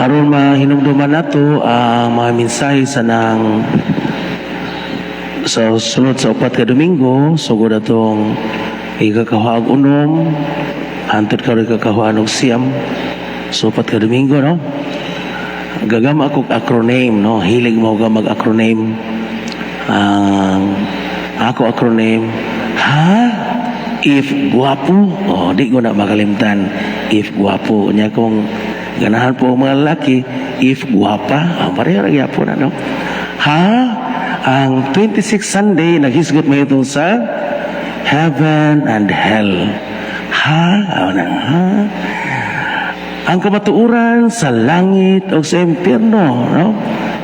Aron mahinumduman nato ang mga mensahe sa nang sa sunod sa 4 ka Domingo, sugod atong 26 hantod karon 29. So 4 ka Domingo, no? Gagama ako acronym, no? Hilig mo ka mag-acronym. Ang ako acronym, ha? If guwapo, oh, di ko na makalimtan. If guwapo. Nya kung ganahan po ang mga lalaki, if guwapa, ah, pareho ra gyapon na, no? Ha? Ang 26 Sunday, naghisgot mo ito sa heaven and hell. Ha? Ah, na, ha? Ang kamatuoran sa langit o sa impyerno, no?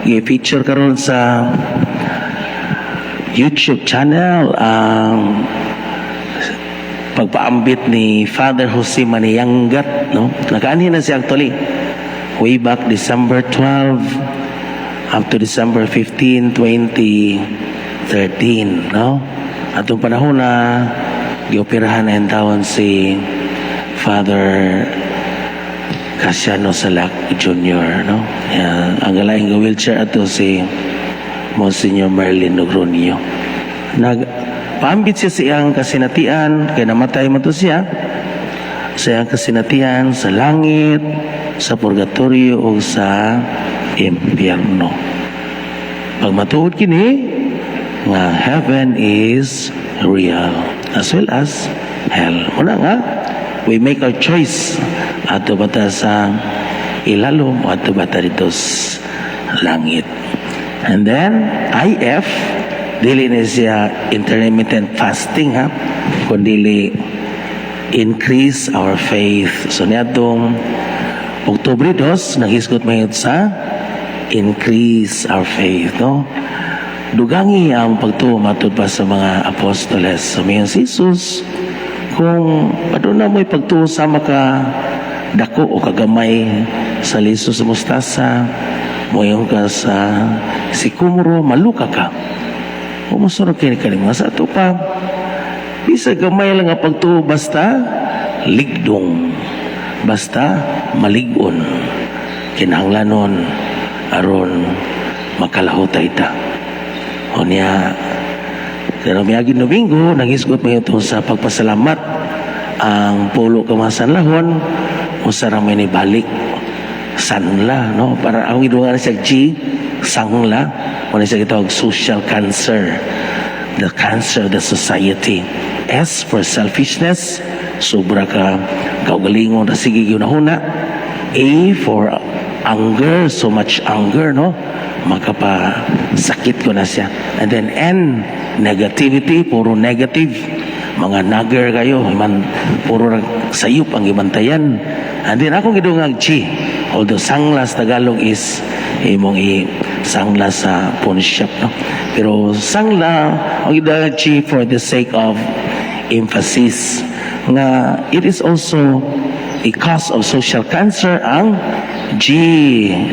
I-feature karon sa YouTube channel ang pagpaambit ni Father Jose Maniyangat, no? Nakaanhi na siya actually way back December 12 up to December 15, 2013, no? Atong panahon na gioperahan na yung taon si Father Casiano Salak Jr., no? Yeah, ang galaing nga wheelchair ato si Monsignor Merlin Nogronio. Nag paambit siya sa iyang kasinatian, kay namatay mo to siya, sa iyang kasinatian sa langit, sa purgatorio o sa impyerno. Pag matuod kini, nga heaven is real as well as hell. Muna nga, we make our choice ato bata sa ilalom o ato bata dito sa langit. And then, IF, dili ni siya intermittent fasting ha, kundi increase our faith. So niadtong Oktubre 2, naghisgot mahit sa increase our faith, no? Dugangi ang pagtuo matud pa sa mga apostoles. So, miingon si Jesus, kung aduna mo'y pagtuo sama ka dako o kagamay sa liso sa mustasa, moingon ka sa sikomoro, maluka ka. Umusunod kini kanimo sa ato pa. Bisa gamay lang ang pagtuo basta ligdong. Basta malig-on. Kinahanglanon aron makalahutay ta. Unya, pero miaging Domingo, nanghisgot mo ito sa pagpasalamat ang pulo ka mga sanlahon, usa ra may nibalik sanla, no? Para ang idungan siya G, sangla, mo siya gitawag social cancer, the cancer of the society. S for selfishness, sobra ka kaugalingon na sige gyud. A for anger, so much anger, no? Makapa sakit ko na siya. And then N, negativity, puro negative. Mga nagger kayo, man, puro sayop ang gibantayan. And then ako gidungag G, although sanglas Tagalog is imong i sangla sa pawn shop, no? Pero sangla, ang gidungag G for the sake of emphasis nga it is also a cause of social cancer ang G,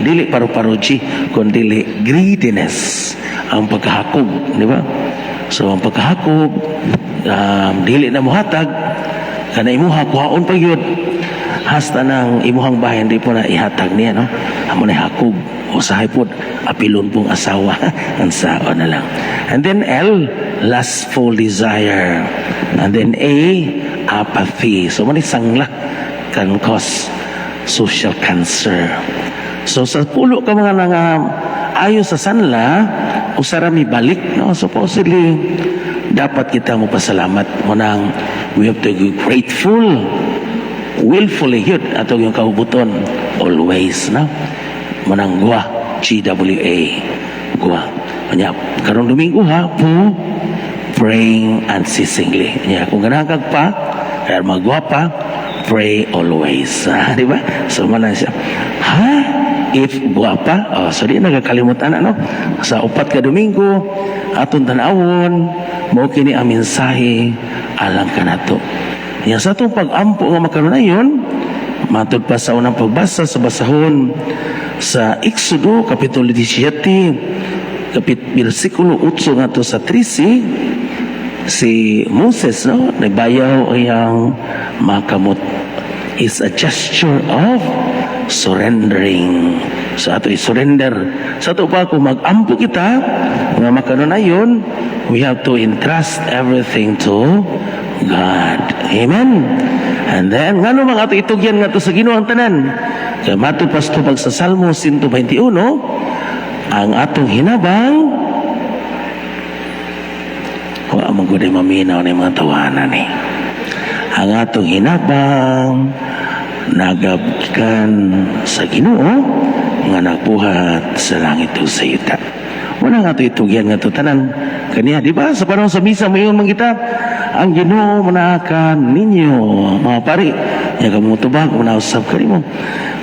dili paru-paro G kundi greediness, ang pagkahakog, di ba? So ang pagkahakog, dili na muhatag kana imuha, kuhaon pa gyud hasta nang imuhang bahay hindi po na ihatag niya, no? Amo na hakog, usahay pod apilon pong asawa ang sao na lang. And then L, lustful desire. And then A, apathy. So man sangla can cause social cancer. So sa pulo ka mga nga ayo sa sanla, usa ra balik, no? Supposedly dapat kita mo pasalamat mo nang we have to be grateful willfully yun ato yung kaubuton always, no? Manang gwa, GWA, gwa. Anya karong Domingo ha po, praying unceasingly. Nya kung ganahan kag pa kaya magwapa, pray always. Ah, di ba? So man siya ha, if guwapa. Oh, so di nagakalimutan, ano? Sa 4 ka Domingo aton tan-awon mao kini ang mensahe alang kanato. Nya sa atong pag-ampo nga makanunayon, matud pa sa unang pagbasa sa basahon sa Exodo kapitulo 17 kapit bersikulo 8 ngadto sa 13, si Moses, no, nagbayaw ang iyang makamot is a gesture of Surrendering. So ato i-surrender. Sa ato pa, kung mag-ampo kita, nga makanunayon, we have to entrust everything to God. Amen? And then, ngano mga ato itugyan nga to sa Ginoo ang tanan? Kaya matod pa sa tubag sa Salmo 121, ang atong hinabang, wa man gud maminaw ni mga tawanan ni. Ang atong hinabang nagagikan sa Ginoo nga nagbuhat sa langit ug sa yuta. Wala nga ito itugyan nga ito tanan. Kaniya, di ba? Sa panahon sa misa, moingon man kita, "Ang Ginoo manaka ninyo," mga pari. Nya kamo tubag, usab kanimo.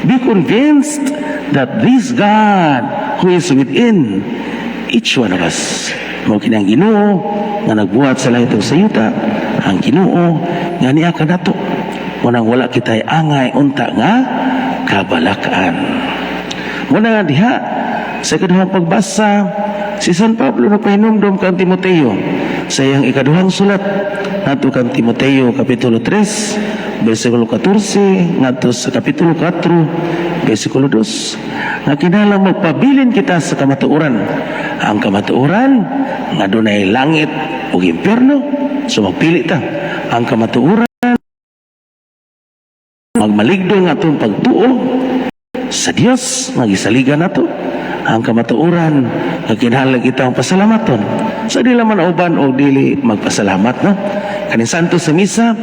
Be convinced that this God who is within each one of us, mao kini ang Ginoo nga nagbuhat sa langit ug sa yuta, ang Ginoo nga niya kanato. Munang wala kita'y angay unta nga kabalakan. Muna nga diha sa ikaduhang pagbasa, si San Pablo nagpahinumdom kang Timoteo sa iyang ikaduhang sulat ngadto kang Timoteo, kapitulo 3 versikulo 14 ngadto sa kapitulo 4 versikulo 2, nga kinahanglan magpabilin kita sa kamatuoran, ang kamatuoran nga dunay langit ug impyerno. So magpili ta. Ang kamatuoran magmaligdo nga atong pagtuo sa Dios nga gisaligan nato, ang kamatuoran nga kinahanglan kita ang pasalamaton sa dili man uban o dili magpasalamat, no? Kaning santo sa misa,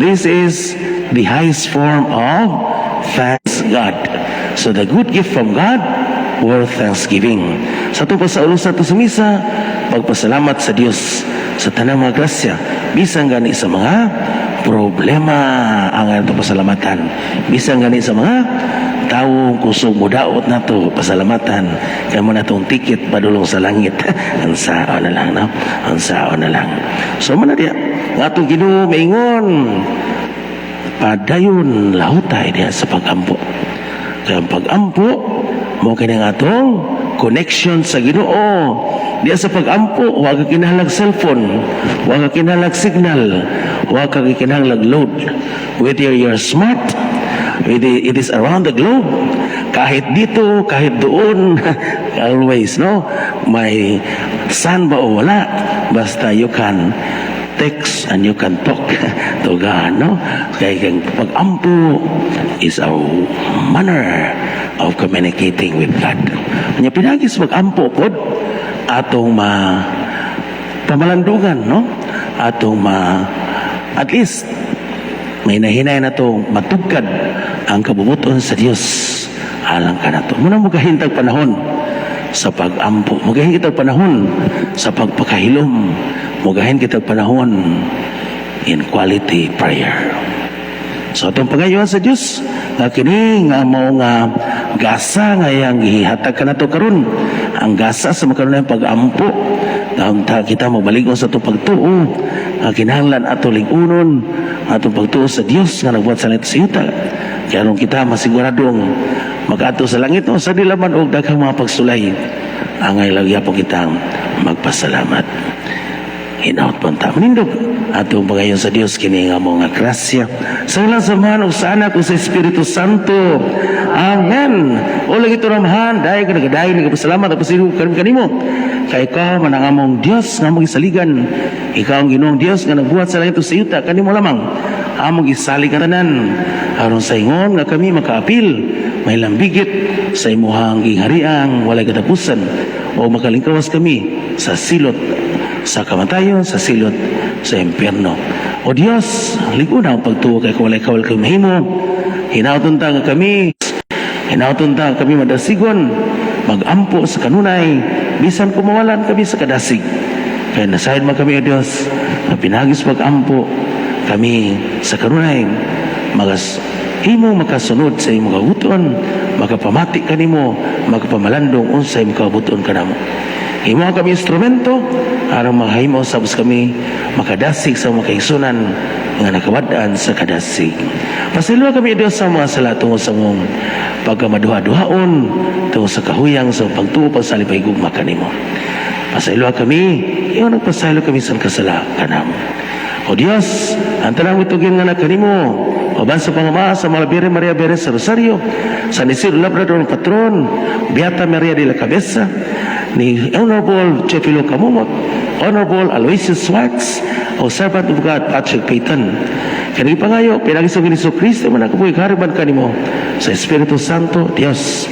this is the highest form of thanks God. So the good gift from God worth thanksgiving. Sa ato pa sa ulo sa ato sa misa, pagpasalamat sa Dios sa tanang mga grasya, bisan gani sa mga problema ang ato pasalamatan, bisan gani sa mga tawong kusog mudaot nato, pasalamatan kay mo na tong ticket padulong sa langit. Ang sao na lang, no? Ang sao na lang. So man na diya nga atong Ginoo maingon, "Padayon, lahutay diha sa pagampo," kay ang pagampo mo kini ang atong connection sa Ginoo. Diya sa pagampo, wa ka kinahanglag cellphone, wa ka kinahanglag signal, wa ka kinahanglag load. Whether you're smart, whether it is around the globe, kahit dito, kahit doon, always, no? May sun ba o wala, basta you can text and you can talk to God, no? Kaya ang pag-ampo is a manner of communicating with God. Nya pinagi sa pag-ampo pod, atong ma pamalandungan, no? Atong ma at least may nahinay na to matugkad ang kabubuton sa Dios alang kanato. Muna mo gahintag panahon sa pag-ampo. Mugahin kitag panahon sa pagpakahilom. Mugahin kitag panahon in quality prayer. So atong pangayuan sa Dios nga kini nga mao nga gasa nga iyang gihatag kanato karon, ang gasa sa makaroon pag-ampo, nga unta kita magbaligon sa atong pagtuo nga kinahanglan ato lig-unon atong pagtuo sa Dios nga nagbuhat sa langit sa yuta, kaya aron kita masiguradong mag-adto sa langit, no, sa dili man og daghang mga pagsulay, angay lang gyapon kitang magpasalamat. Hinaut po ta manindog atong pagayon sa Dios kini nga mga grasya. Sa ngalan sa Amahan ug sa Anak ug sa Espiritu Santo. Amen. O lagi ito ramahan, dahil ka nagadayon nagpasalamat at pasilo kami kanimo. Kay ikaw man ang among Dios nga among gisaligan. Ikaw ang Ginoong Dios nga nagbuhat sa langit ug sa yuta, kanimo lamang among gisalig ang tanan. Aron sa ingon nga kami makaapil, may lambigit sa imuhang ginghariang walay katapusan o makalingkawas kami sa silot sa kamatayon, sa silot sa impyerno. O Dios, lig-una ang pagtuo kay walay kawal kay mahimo. Hinauton ta nga kami, hinauton ta nga kami madasigon, magampo sa kanunay, bisan kumawalan kami sa kadasig. Kaya nasayod man kami, O Dios, nga pinaagi sa pag-ampo, kami sa kanunay, magas himo makasunod sa imong kabubut-on, makapamati kanimo, makapamalandong unsa imong kabubut-on kanamo. Himo kami instrumento aron mahimo sa kami makadasig sa mga kaigsunan nga nakawad-an sa kadasig. Pasayloa kami, Diyos, sa mga sala tungod sa mong pagkamaduha-duhaon, tungod sa kahuyang sa pagtuo, pagsalig, paghigugma kanimo. Pasayloa kami, ingon nagpasaylo kami sa kasala kanamo. O Dios, ang tanang mitugin nga na kanimo, uban sa pangama sa mga Birhen Maria Birhen sa Rosario, San Isidro Labrador Patron, Beata Maria de la Cabeza, ni Honorable Chefilo Camomot, Honorable Aloysius Swartz, o Servant of God Patrick Payton. Kani pangayo, pinaagi sa Hesus Kristo man nakabuhi hariban kanimo sa Espiritu Santo Dios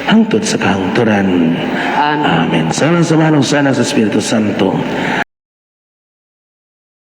hangtod sa kahangturan. Amen. Amen. Sa ngalan sa Amahan, sa Anak, sa Espiritu Santo.